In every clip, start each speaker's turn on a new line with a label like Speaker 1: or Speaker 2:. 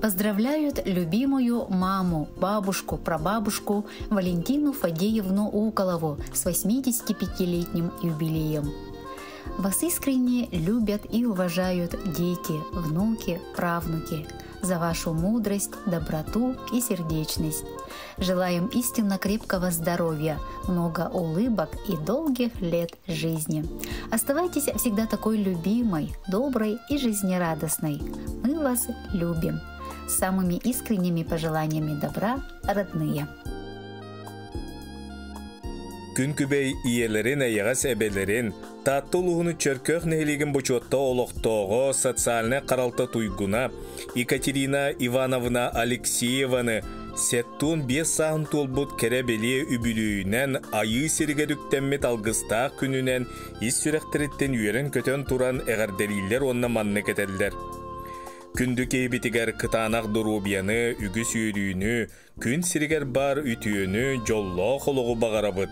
Speaker 1: Поздравляют любимую маму, бабушку, прабабушку Валентину Фадеевну Уколову с 85-летним юбилеем. Вас искренне любят и уважают дети, внуки, правнуки за вашу мудрость, доброту и сердечность. Желаем истинно крепкого здоровья, много улыбок и долгих лет жизни. Оставайтесь всегда такой любимой, доброй и жизнерадостной. Мы вас любим. С самыми искренними пожеланиями добра, родные.
Speaker 2: Күн күбэй ийэлэрин, эйэҕэс эбэлэрин, Таатта улууһун Чөркөөх нэһилиэгин бочуоттаах олохтооҕо, социальнай харалта туйгуна Екатерина Ивановна Алексееваны 75 сааһын туолбут кэрэ бэлиэ үбүлүөйүнэн Айыы сиригэр үктэммит алгыстаах күнүнэн ис сүрэхтэриттэн үөрэн-көтөн туран эҕэрдэлииллэр уонна маннык этэллэр. Күндү киһибитигэр кытаанах доруобуйаны, үгүс үөрүүнү, күн сиригэр баар үтүөнү, дьоллоох олоҕу баҕарабыт.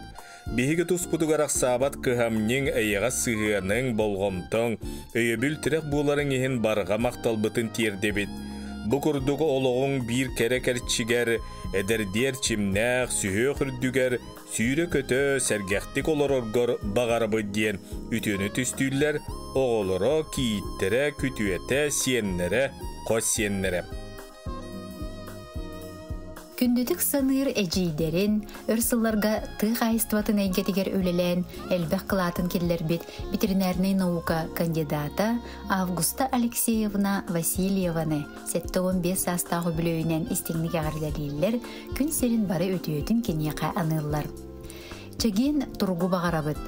Speaker 2: Биһиги туспутугар ахсаабат кыһамньыҥ, эйэҕэс сыһыаныҥ, болҕомтоҥ, өйөбүл-тирэх буоларыҥ иһин барҕа махталбытын тиэрдэбит. Бу курдук олоҕуҥ биир кэрэ кэрчигэр, эдэрдиэр чимнээх, сүһүөх үрдүгэр, сүүрэ-көтө, сэргэхтик олороргор баҕарабыт диэн үтүөнү түстүүллэр оҕолоро, кийииттэрэ, күтүөтэ, сиэннэрэ, хос сиэннэрэ.
Speaker 1: Күндүтүк саныыр эдьиийдэрин, өр сылларга тыа хаһаайыстыбатын эйгэтигэр үлэлээн элбэх кылаатын киллэрбит ветеринарнай наука кандидата Августа Алексеевна Васильеваны 75 саастаах үбүлүөйүнэн истиҥник эҕэрдэлииллэр, күн сирин бары үтүөтүн киниэхэ аныыллар. Чэгиэн туругу баҕарабыт.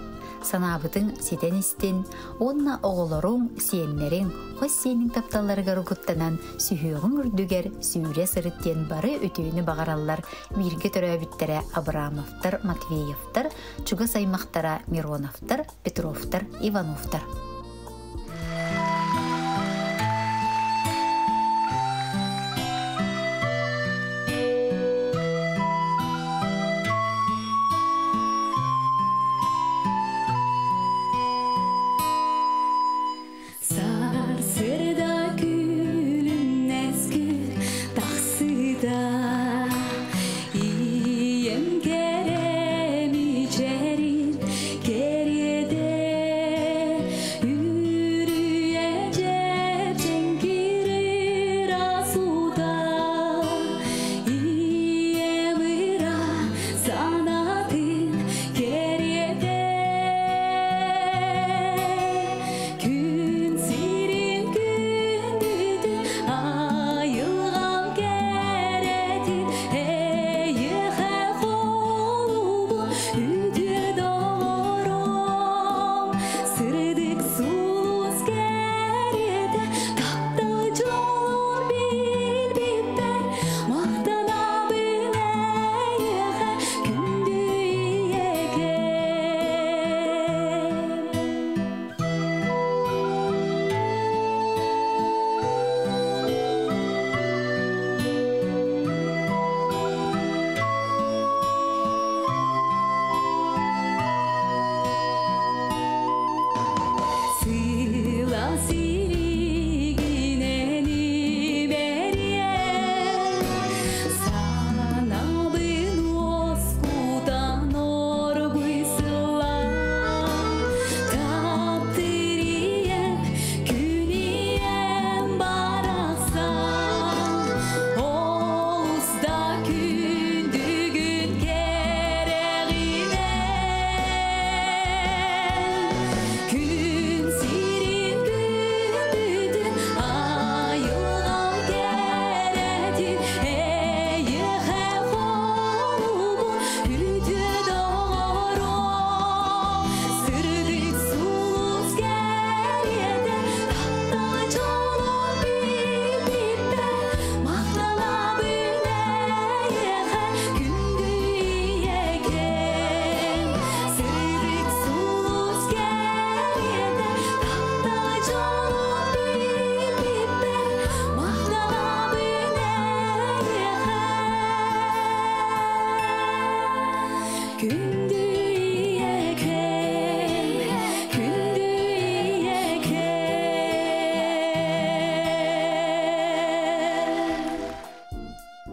Speaker 1: Санаабытыҥ ситэн истин уонна оҕолоруҥ, сиэннэриҥ, хос сиэниҥ тапталларыгар угуттанан сүһүөҕүҥ үрдүгэр сүүрэ сырыт диэн бары үтүөнү баҕараллар бииргэ төрөөбүттэрэ Абрамовтар, Матвеевтар, чугас аймахтара Мироновтар, Петровтар, Ивановтар.
Speaker 3: Сарсыарда күлүмнэс күн тахсыыта Ийэм кэрэ мичээрин кэриэтэ.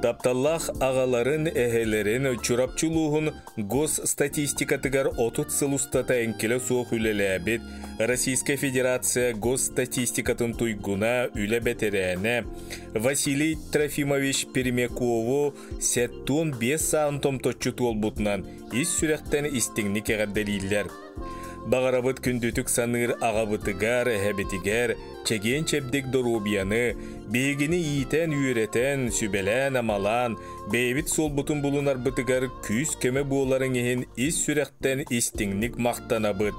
Speaker 2: Тапталлаах аҕаларын, эһэлэрин Чурапчы улууһун госстатистикатыгар 30 сыл устата эҥкилэ суох үлэлээбит Российскай Федерация госстатистикатын туйгуна, үлэ бэтэрээнэ Василий Трофимович Пермякову 75 саан томточчу туолбутунан ис сүрэхтэн истиҥник эҕэрдэлииллэр. Баҕарабыт күндүтүк саныыр аҕабытыгар, эһэбитигэр чэгиэн-чэбдик доруобуйаны, биһигини иитэн-үөрэтэн, сүбэлээн-амалаан, бэйэбит суолбутун булунарбытыгар күүс-көмө буоларыҥ иһин ис сүрэхтэн истиҥник махтанабыт.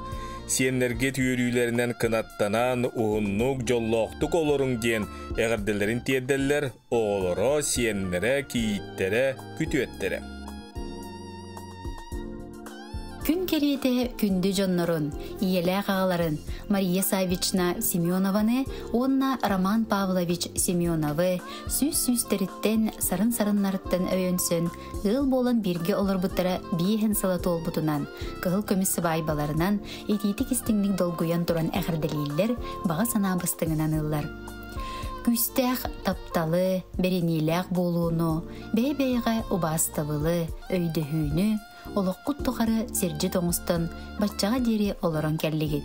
Speaker 2: Сиэннэргит үөрүүлэринэн кынаттанан, уһуннук, дьоллоохтук олоруҥ диэн эҕэрдэлэрин тиэрдэллэр оҕолоро, сиэннэрэ, кийииттэрэ, күтүөттэрэ.
Speaker 1: Күн кэриэтэ күндү дьоннорун, ийэлээх аҕаларын Мария Саввична Семенованы уонна Роман Павлович Семеновы сүүс сүүстэриттэн сарын-сарыннарыттан өйөнсөн ыал буолан бииргэ олорбуттара биэһин сыла туолбутунан, кыһыл көмүс сыбаайбаларынан итиитик-истиҥник долгуйан туран эҕэрдэлииллэр, баҕа санаа бастыҥынан ыллар. Күүстээх тапталы, бэриниилээх буолууну, бэйэ-бэйэҕэ убаастабылы, өйдөһүүнү олоххут тухары сирдьит оҥостон баччаҕа диэри олорон кэллигит.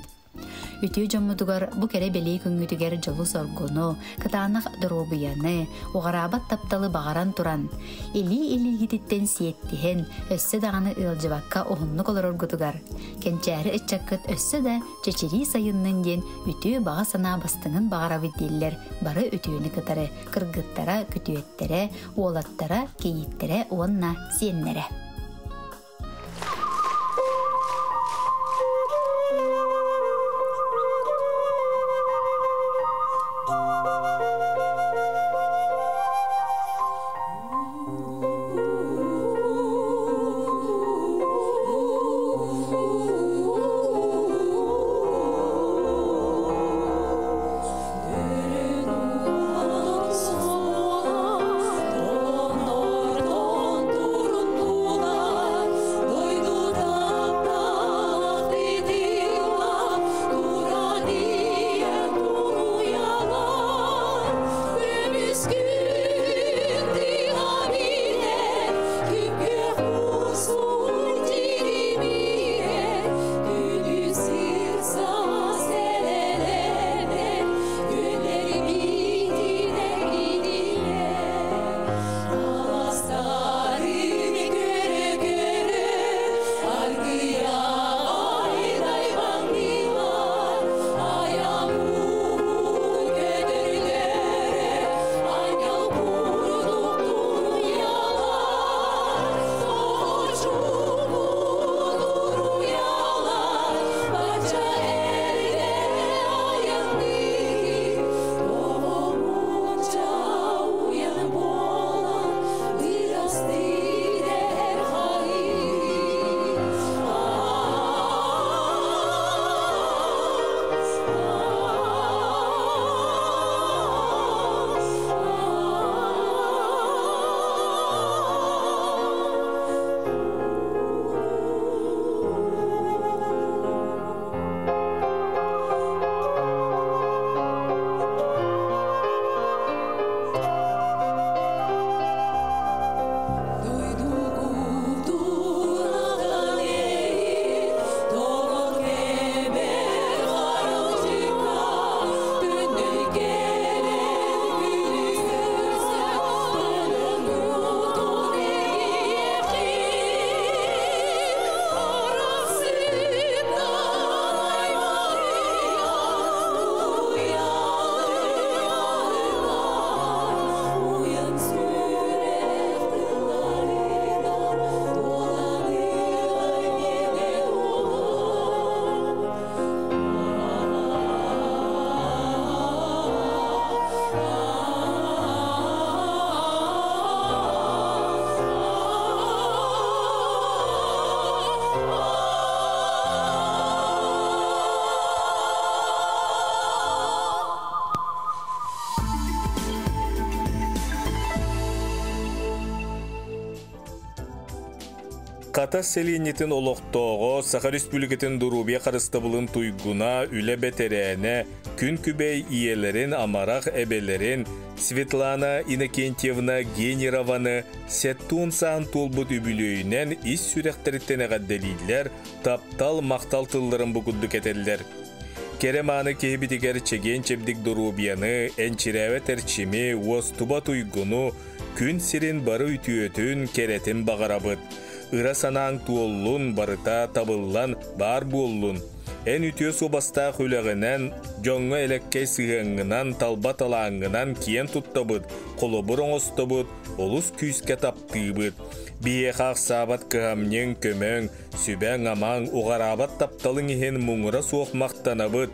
Speaker 1: Үтүө дьоммутугар бу кэрэ бэлиэ күҥҥүтүгэр дьолу-соргуну, кытаанах доруобуйаны, уҕараабат тапталы баҕаран туран, илии-илиигититтэн сиэттиһэн, өссө даҕаны ыалдьыбакка уһуннук олороргутугар, кэнчээри ыччаккыт өссө да чэчирии сайыннын диэн үтүө баҕа санаа бастыҥын баҕарабыт дииллэр бары үтүөнү кытары кыргыттара, күтүөттэрэ, уолаттара, кийииттэрэ уонна сиэннэрэ.
Speaker 2: Хатас сэлиэнньэтин олохтооҕо, Саха Республикатын доруобуйа харыстабылын туйгуна, үлэ бэтэрээнэ, Күн күбэй ийэлэрин, амарах эбэлэрин Светлана Иннокентьевна Генерованы 70 сааһын туолбут үбүлүөйүнэн ис сүрэхтэриттэн эҕэрдэлииллэр, таптал, махтал тылларын бу курдук этэллэр. Кэрэ мааны киһибитигэр чэгиэн-чэбдик доруобуйаны, энчирээбэт эрчими, уостубат уйгуну, күн сирин бары үтүөтүн, кэрэтин баҕарабыт. Ыра санааҥ туоллун, барыта табыллан, баар буоллун. Эн үтүө суобастаах үлэҕинэн, дьоҥҥо элэккэй сыһыаҥҥынан, талба талааҥҥынан киэн туттабыт, холобур оҥостобут, олус күүскэ таптыыбыт. Биһиэхэ ахсаабат кыһамньыҥ, көмөҥ, сүбэҥ-амаҥ, уҕараабат тапталыҥ иһин муҥура суох махтанабыт.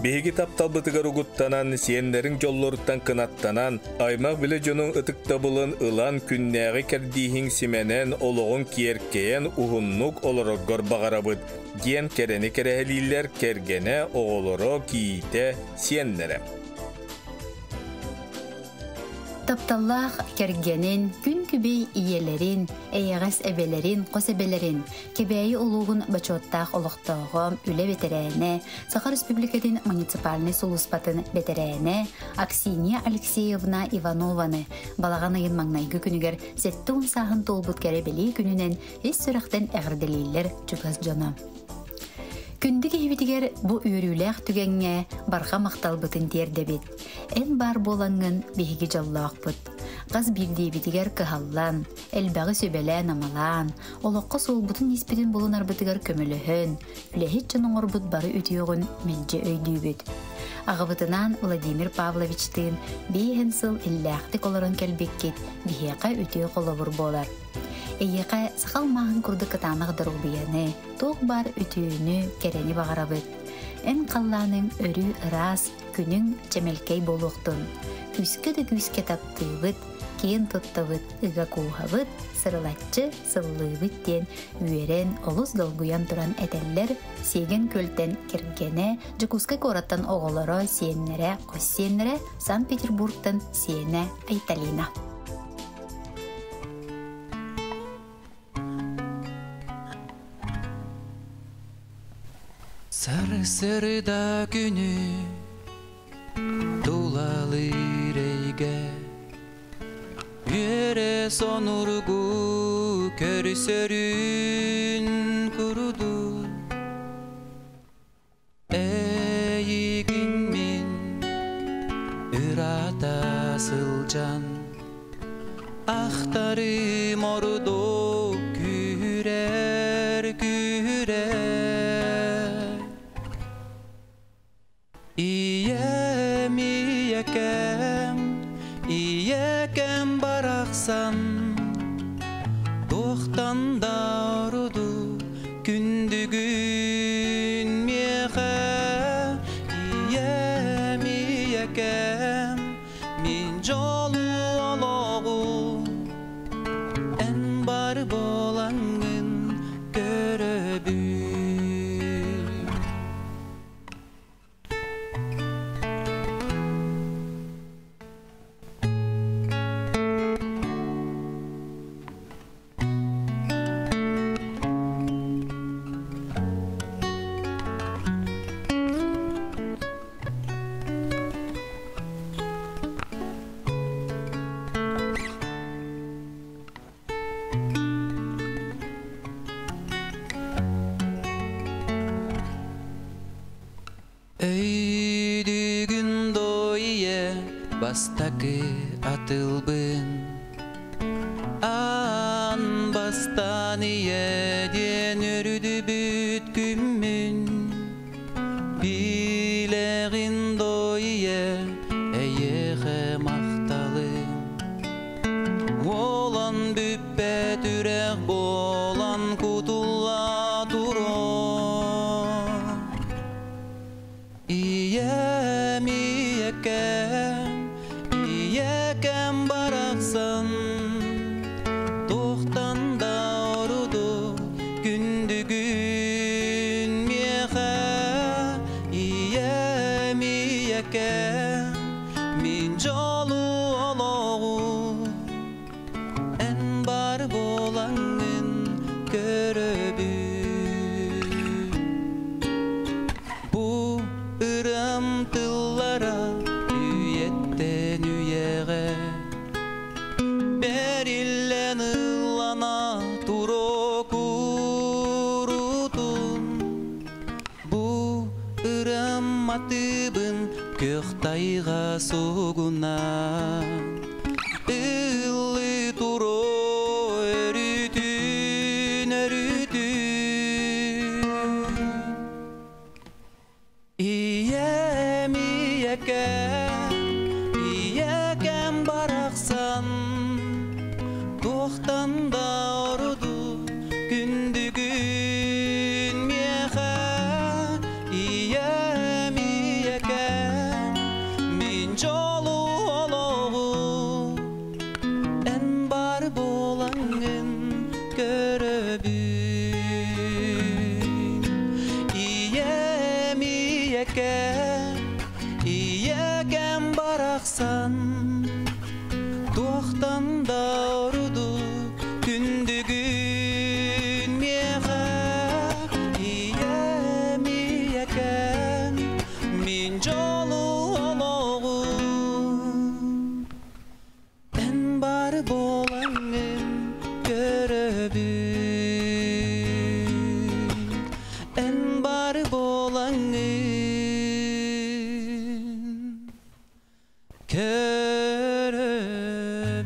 Speaker 2: Биһиги тапталбытыгар угуттанан, сиэннэриҥ дьоллоруттан кынаттанан, аймах-билэ дьонуҥ ытыктабылын ылан, күннээҕи кэрдииһиҥ симэнэн, олоҕуҥ киэркэйэн, уһуннук олороргор баҕарабыт, диэн кэрэни кэрэһэлииллэр кэргэнэ, оҕолоро, кийиитэ, сиэннэрэ.
Speaker 1: Тапталлаах кэргэнин, күн күбэй ийэлэрин, эйэҕэс эбэлэрин, хос эбэлэрин, Кэбээйи улууһун бочуоттаах олохтооҕо, үлэ бэтэрээнэ, Саха Республикатын муниципальнай сулууспатын бэтэрээнэ Аксинья Алексеевна Иванованы балаҕан ыйын маҥнайгы күнүгэр 70 сааһын туолбут кэрэ бэлиэ күнүнэн ис сүрэхтэн эҕэрдэлииллэр чугас дьоно. Күндү киһибитигэр бу үөрүүлээх түгэҥҥэ барҕа махталбытын тиэрдэбит. Эн баар буолаҥҥын биһиги дьоллоохпут. Хас биирдиибитигэр кыһаллан, элбэҕи сүбэлээн-амалаан, олоххо суолбутун-ииспитин булунарбытыгар көмөлөһөн, үлэһит дьон оҥорбут бары үтүөҕүн мэлдьи өйдүүбүт. Аҕабытынаан Владимир Павловичтыын биэһин сыл иллээхтик олорон кэлбиккит биһиэхэ үтүө холобур буолар. Эйиэхэ саха алмааһын курдук кытаанах доруобуйаны, туох баар үтүөнү, кэрэни баҕарабыт. Эн халлааныҥ өрүү ыраас, күнүҥ чэмэлкэй буолуохтун. Күүскэ да күүскэ таптыыбыт, киэн туттабыт, ыга кууһабыт, сырылаччы сыллыыбыт диэн үөрэн, олус долгуйан туран этэллэр Сиэгэн Күөлтэн кэргэнэ, Дьокуускай куораттан оҕолоро, сиэннэрэ, хос сиэннэрэ, Санкт-Петербургтан сиэнэ Айталина.
Speaker 4: Сарсырда күнү тулалыыр эйгэ Үөрэ сонургу көрсөрүн курдук Эйигин мин ыраата сылдьан Ахтарым ордук күүрэр күүрэр Ийэм ийэкэм ийэкэм барахсан Туохтан да ордук күндүгүн миэхэ Ийэм ийэкэм мин дьолу олоҕу Эн бар буолаҥҥын көрөбүн. Өйдүгүн дойе бастакы атылбын Аан бастаан ийэ диэн өрүдүбүт күммүн Билэҕин дойе эйиэхэ махталым Уолан бүппэт үрэх буолан кутулла турар Ийэм ийэкэм, ийэкэм барахсан, туохтан да ордук күндү.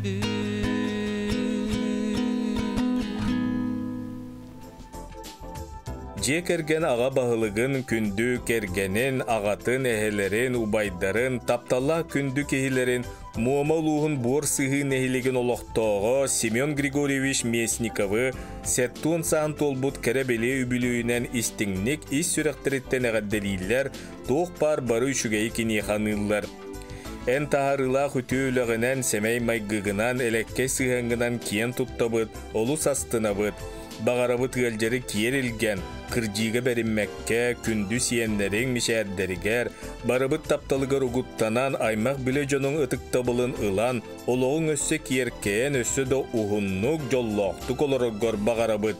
Speaker 2: Дьиэ кэргэн аҕа баһылыгын, күндү кэргэнин, аҕатын, эһэлэрин, убайдарын, тапталлаах күндү киһилэрин Муома улууһун Буор Сыһыы нэһилиэгин олохтооҕо Семен Григорьевич Местниковы сэттуон саан туолбут кэрэ-бэлиэ үбүлүөйүнэн истиҥник ис сүрэхтэриттэн эҕэрдэлииллэр, туох баар бары үчүгэйи киниэхэ аныыллар. Эн таһаарыылаах үтүө үлэҕинэн, сэмэй майгыгынан, элэккэй сыһыаҥҥынан киэн туттабыт, олус астынабыт. Баҕарабыт ыалдьары киэр илгэн, кырдьыыга бэриммэккэ, күндү сиэннэриҥ мичээрдэригэр, барыбыт тапталыгар угуттанан, аймах-билэ дьонуҥ ытыктабылын ылан, олоҕуҥ өссө киэркэйэн, өссө да уһуннук, дьоллоохтук олороргор баҕарабыт,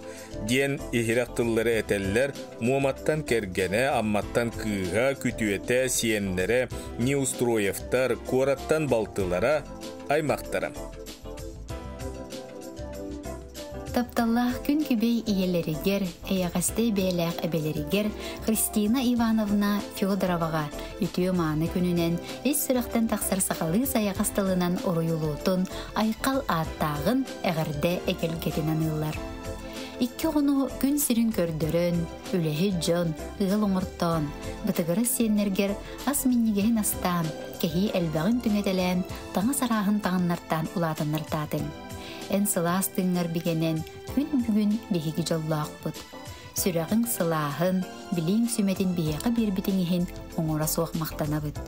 Speaker 2: диэн иһирэх тыллары этэллэр Муоматтан кэргэнэ, Амматтан кыыһа, күтүөтэ, сиэннэрэ, Неустроевтар, куораттан балтылара, аймахтара.
Speaker 1: Тапталлаах күн күбэй ийэлэригэр, эйэҕэстэй бэйэлээх эбэлэригэр Христина Ивановна Федороваҕа үтүө-мааны күнүнэн ис сүрэхтэн тахсар сахалыы сайаҕас тылынан уруйулуутун, айхал ааттааҕын эҕэрдэ эгэлгэтин аныыллар. Икки оҕону күн сирин көрдөрөн, үлэһит дьон, ыал оҥортоон, бытыгырас сиэннэргэр ас минньигэһин астаан, кэһии элбэҕин түҥэтэлээн, таҥас арааһын таҥыннартаан улаатыннартаатыҥ. Эн сылаас тыыҥҥар бигэнэн, күн бүгүн биһиги дьоллоохпут. Сүрэҕиҥ сылааһын, билииҥ сүмэтин биһиэхэ биэрбитиҥ иһин оҥоро суох махтанабыт.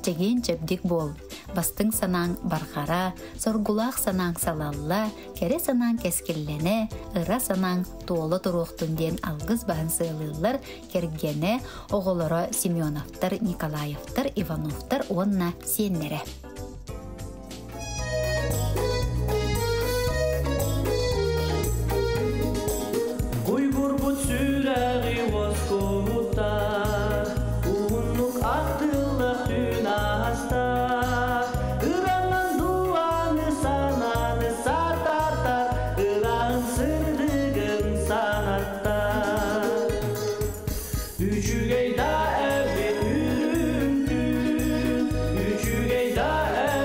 Speaker 1: Чэгиэн-чэбдик буол, бастыҥ санааҥ барҕара, соргулаах санааҥ салалла, кэрэ санааҥ кэскиллэнэ, ыра санааҥ туола туруохтун диэн алгыс баһын сыалыыллар кэргэнэ, оҕолоро Семеновтар, Николаевтар, Ивановтар уонна сиэннэрэ.
Speaker 4: Уйгурбут сүрэҕи уоскутар, уһуннук ахтыллар түүн ааста. Ыранан дуаны санааны сататар, ыраан сырдыгын санаттар. Үчүгэй да эбит үрүҥ күн, үчүгэй да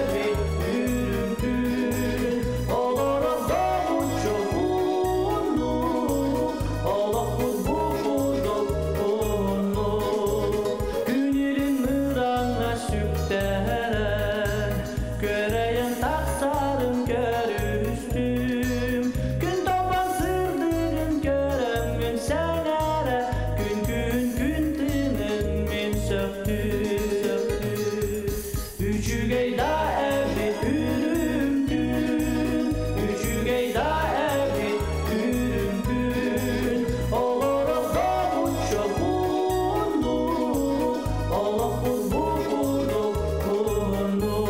Speaker 4: эбит үрүҥ күн, олорор добуччу ууннук, олохпут бу курдук уһуннук. Күнүлүн мыраҥҥа сүктэрэн, Көрөйөн тахсарын көрүстүм Күн толбон сырдыгын көрөммүн сэҥээрэ Күн күн күн тыынын мин сөхтүм Үчүгэй да эбит үрүҥ күн Үчүгэй да эбит үрүҥ күн Олорор добуччу курдук Олохпут бу курдук курдук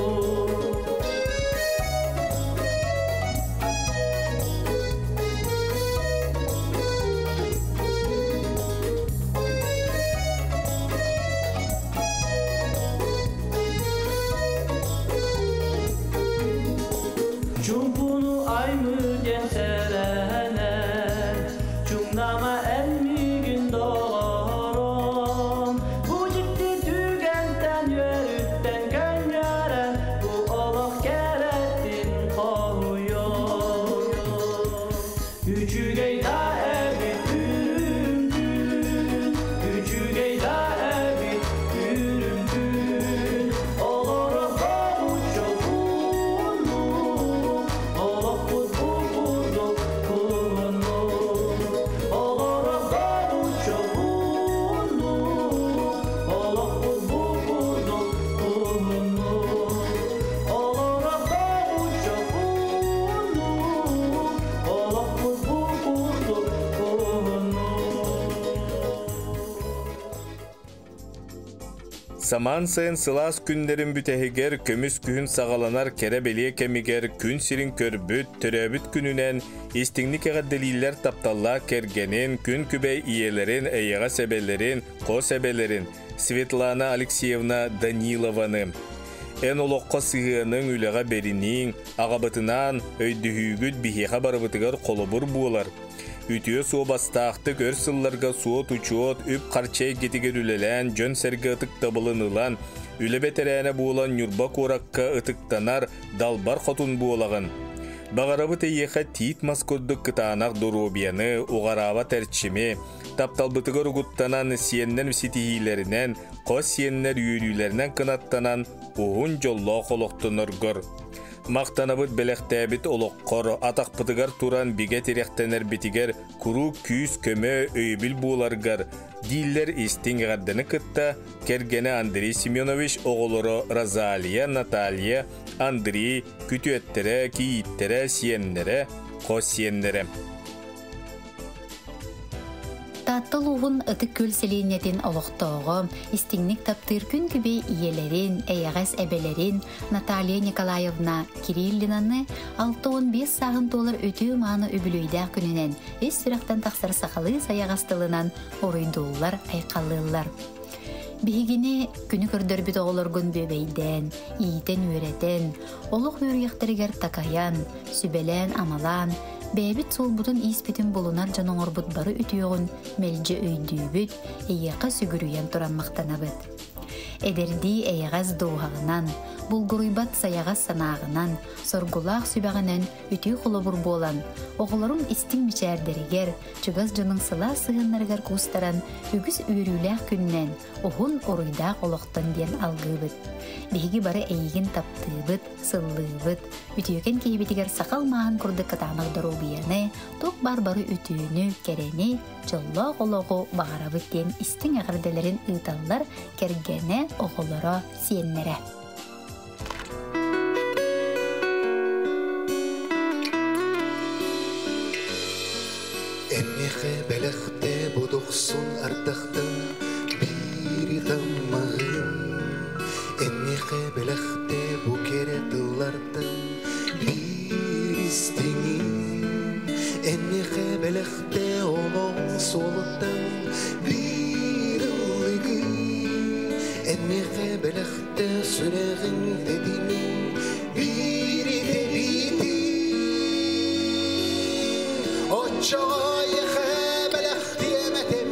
Speaker 4: Чумпуну аймы диэн сэрэнэн, чуҥнама эн миигин доҕором. Бу дьикти түгэнтэн үөрүттэн көнньөрөн, бу олох кэрэтин хоһуйуом. Үчүгэй да эбит үрүҥ күн, үчүгэй да эбит үрүҥ күн, олорор хомуччу курдук, олохпут бу курдук курдук. Олорор хомуччу курдук, олохпут бу курдук курдук. Олорор хомуччу курдук, олохпут бу курдук курдук.
Speaker 2: Самаан сайын сылаас күннэрин бүтэһигэр көмүс күһүн саҕаланар кэрэ-бэлиэ кэмигэр күн сирин көрбүт, төрөөбүт күнүнэн истиҥник эҕэрдэлииллэр тапталлаах кэргэнин, күн күбэй ийэлэрин, эйэҕэс эбэлэрин, хос эбэлэрин Светлана Алексеевна Данилованы. Эн олоххо сыһыаныҥ, үлэҕэ бэринииҥ, аҕабытынаан өйдөһүүгүт биһиэхэ барыбытыгар холобур буолар. Үтүө суобастаахтык өр сылларга суот-учуот, үп-харчы эйгэтигэр үлэлээн, дьон-сэргэ ытыктабылын ылан, үлэ бэтэрээнэ буолан Ньурба куоракка ытыктанар далбар хотун буолаҕын. Баҕарабыт эйиэхэ тиит мас курдук кытаанах доруобуйаны, уҕараабат эрчими, тапталбытыгар угуттанан, сиэннэр ситиһиилэринэн, хос сиэннэр үөрүүлэринэн кынаттанан, уһун дьоллоох олохтоноргор. Махтанабыт бэлэхтээбит олоххор, атахпытыгар туран бигэ тирэхтэнэрбитигэр куруук күүс-көмө, өйөбүл буоларгар, дииллэр истиҥ эҕэрдэни кытта кэргэнэ Андрей Семенович оҕолоро Розалия, Наталья, Андрей, күтүөттэрэ, кийииттэрэ, сиэннэрэ, хос сиэннэрэ.
Speaker 1: Таатта улууһун Ытык Күөл сэлиэнньэтин олохтооҕо, истиҥник таптыыр күн күбэй ийэлэрин, эйэҕэс эбэлэрин Наталья Николаевна Кириллинаны 65 сааһын туолар үтүө-мааны үбүлүөйдээх күнүнэн ис сүрэхтэн тахсар сахалыы сайаҕас тылынан уруйдууллар, айхаллыыллар. Биһигини күнү көрдөрбүт оҕолоргун бүөбэйдээн, иитэн-үөрэтэн, олох үөрүйэхтэригэр такайан, сүбэлээн-амалаан, бэйэбит суолбутун-ииспитин булунар дьон оҥорбут бары үтүөҕүн мэлдьи өйдүүбүт, эйиэхэ сүгүрүйэн туран махтанабыт. Эдэрдии эйэҕэс дууһаҕынан, булгуруйбат сайаҕас санааҕынан, соргулаах сүбэҕинэн үтүө холобур буолан, оҕолоруҥ истиҥ мичээрдэригэр, чугас дьонуҥ сылаас сыһыаннарыгар куустаран үгүс үөрүүлээх күннэн, уһун уруйдаах олохтон диэн алгыыбыт. Биһиги бары эйигин таптыыбыт, сыллыыбыт, үтүөкэн киһибитигэр саха алмааһын курдук кытаанах доруобуйаны, туох баар бары үтүөнү, кэрэни, дьоллоох олоҕу баҕарабыт диэн истиҥ эҕэрдэлэрин ыыталлар кэргэнэ, оҕолоро, сиэннэрэ.
Speaker 5: Эмиэхэ бэлэхтэ бодохсун ардахтан биири таммаҕын, Эмиэхэ бэлэхтэ бу кэрэ тыллартан биир истиҥин, Эмиэхэ бэлэхтэ олоҕ суолуттан биир ыллыгын, Эмиэхэ бэлэхтэ сүрэҕиҥ тэтимин биир итэбиитин. Оччоҕо эйиэхэ бэлэхтиэм этим,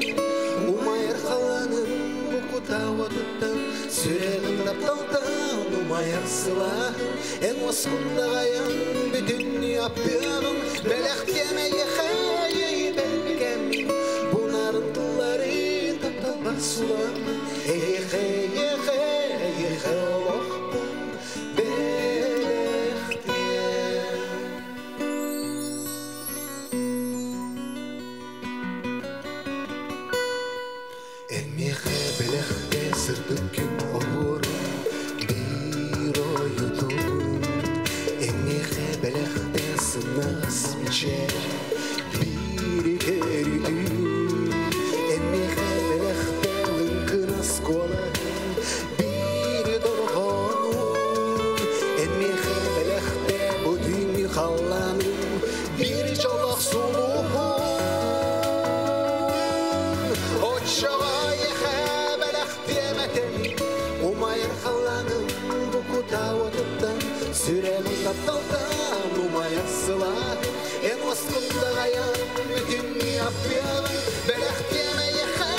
Speaker 5: умайар халлааным бу кутаа уотуттан, сүрэҕим тапталтан умайар сылааһын, эн уоскуннаҕайан бүтүннүү аптыаҕым, бэлэхтиэм эйиэхэ бэрбикэммин, бунарын тыллары тапталбар суламмын, эйиэхэ, эйиэхэ, эйиэхэ олохпун бэлэхтиэм. Эмиэхэ бэлэхтэ сырдык күн оһуорун биир ойутун, Эмиэхэ бэлэхтэ сымнас мичээр биир көрүтүн, Эмиэхэ бэлэхтэ лыҥкынас куолаһын биир дорҕоонун, Эмиэхэ бэлэхтэ бу түүҥҥү халлааным биир дьоллоох сулуһун. Оччоҕо эйиэхэ бэлэхтиэм этим, умайар халлааным бу кутаа уотуттан, сүрэҕим тапталтан умайар сылааһын, эн уоскундаҕайан бүтүннүү аптыаҕын, бэлэхтиэм эйиэхэ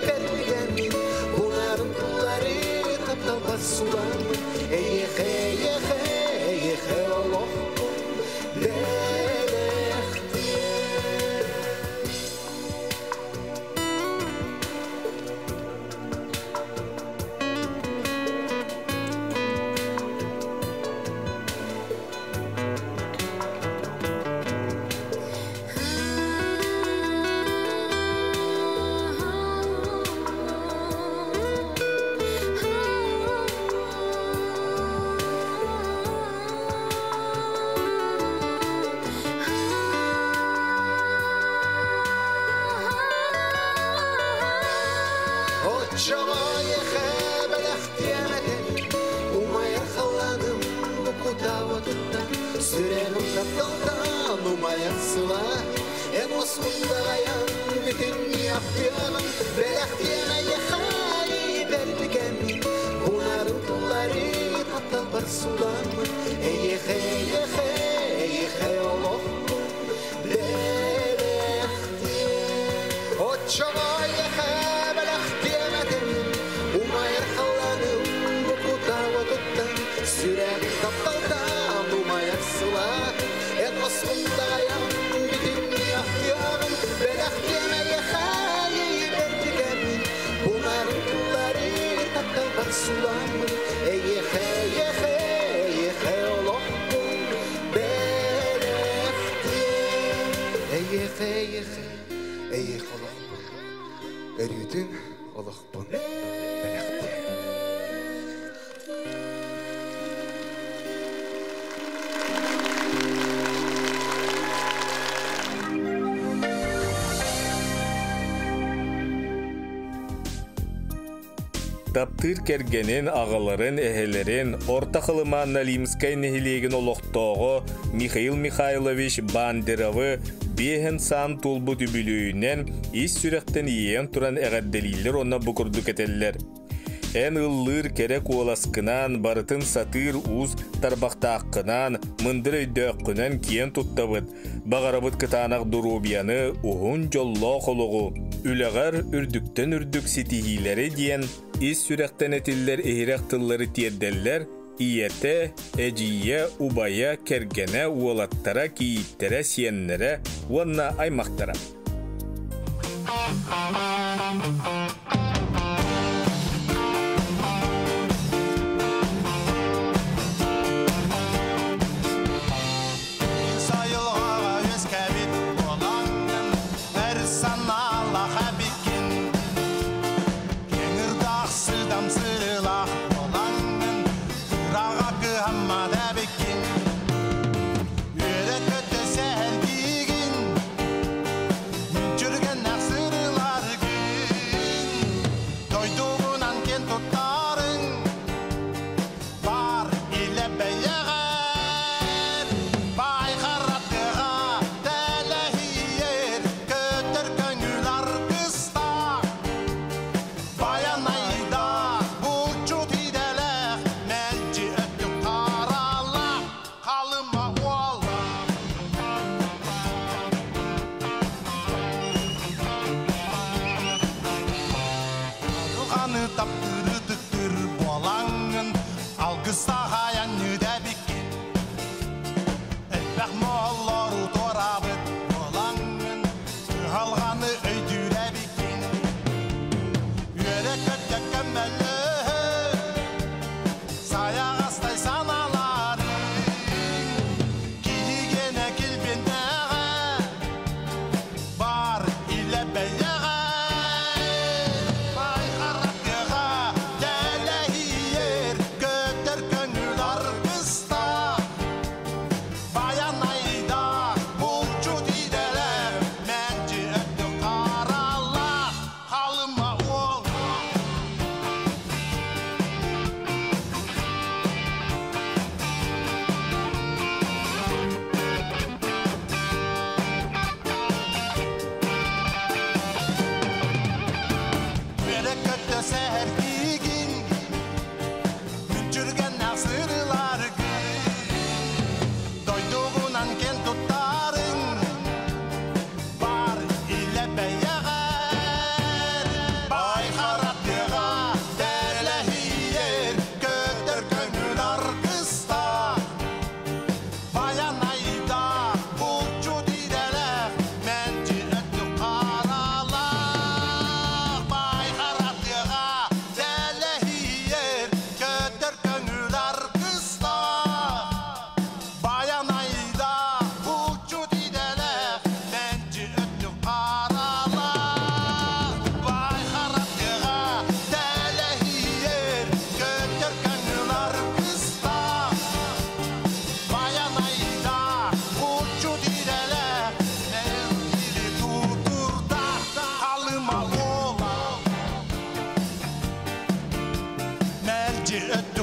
Speaker 5: бэрбикэммин, бунарын тыллары тапталбар суламмын, эйиэхэ, эйиэхэ, эйиэхэ олохпун бэлэхтиэм. Оччоҕо эйиэхэ бэлэхтиэм этим, умайар халлааным бу кутаа уотуттан, сүрэҕим тапталтан умайар сылааһын, эн уоскундаҕайан бүтүннүү аптыаҕын, бэлэхтиэм эйиэхэ бэрбикэммин, бунарын тыллары тапталбар суламмын, эйиэхэ, эйиэхэ, эйиэхэ олохпун бэлэхтиэм. Бүтүн олохпун бэлэхтиэм.
Speaker 2: Таптыыр кэргэнин, аҕаларын, эһэлэрин, Орто Халыма Налимскай нэһилиэгин олохтооҕо Михаил Михайлович Бандеровы биэһэн саан туолбут үбүлүөйүнэн ис сүрэхтэн иэйэн туран эҕэрдэлииллэр уонна бу курдук этэллэр. Эн ыллыыр кэрэ куоласкынан, барытын сатыыр уус тарбахтааххынан, мындыр өйдөөххүнэн киэн туттабыт. Баҕарабыт кытаанах доруобуйаны, уһун дьоллоох олоҕу, үлэҕэр үрдүктэн үрдүк ситиһиилэри диэн ис сүрэхтэн этиллэр иһирэх тыллары тиэрдэллэр ийэтэ, эдьиийэ, убайа, кэргэнэ, уолаттара, кийииттэрэ, сиэннэрэ уонна аймахтара.
Speaker 6: Сайылҕаҕа үөскээбит буолаҥҥын, эр санаалаах эбиккин. Кэҥирдаах сыдам сырыылаах буолаҥҥын, кыраҕа кыһаммат эбиккин. Үөрэ-көтө сэһэргиигин, мүччүргэннээх сырыыларгын. Дойдугунан киэн туттарыҥ, бар илэ бэйэҕэр. Баай харатыга тэлэһийэр, көтөр көҥүл аргыстаах. Баянайда булчут идэлээх, мэлдьи өттүк харалаах, халыма уола. Айылҕаны таптыыр ытыктыыр буолаҥҥын, алгыстаах айанньыт эбиккин. Элбэх моһоллору туораабыт буолаҥҥын, кыһалҕаны өйдүүр эбиккин. Үөрэ-көтө көмөлөһөр, сайаҕастай санааларыҥ. Киһигэнэ килбиэннээҕэ, бар илэ бэйэҕэ. Баай харатыаҕа тэлэһийэр, көтөр көҥүл аргыстаах. Баянайда булчут идэлээх, мэлдьи өттүк харалаах, халыма уол. Үөрэ-көтө сэһэргиигин, мүччүргэннээх сырыыларгын. Дойдугунан киэн туттарыҥ, бар илэ бэйэҕэр. Баай харатыаҕа тэлэһийэр, көтөр көҥүл аргыстаах. Баянайда булчут идэлээх, мэлдьи өттүк харалаах. Баай харатыаҕа тэлэһийэр, көтөр көҥүл аргыстаах. Баянайда булчут идэлээх, мэлдьи өттүк харалаах. Баай харатыаҕа тэлэһийэр, көтөр көҥүл аргыстаах. Баянайда булчут идэлээх, мэлдьи тутурдаах, халыма уола. Мэлдьи өттүк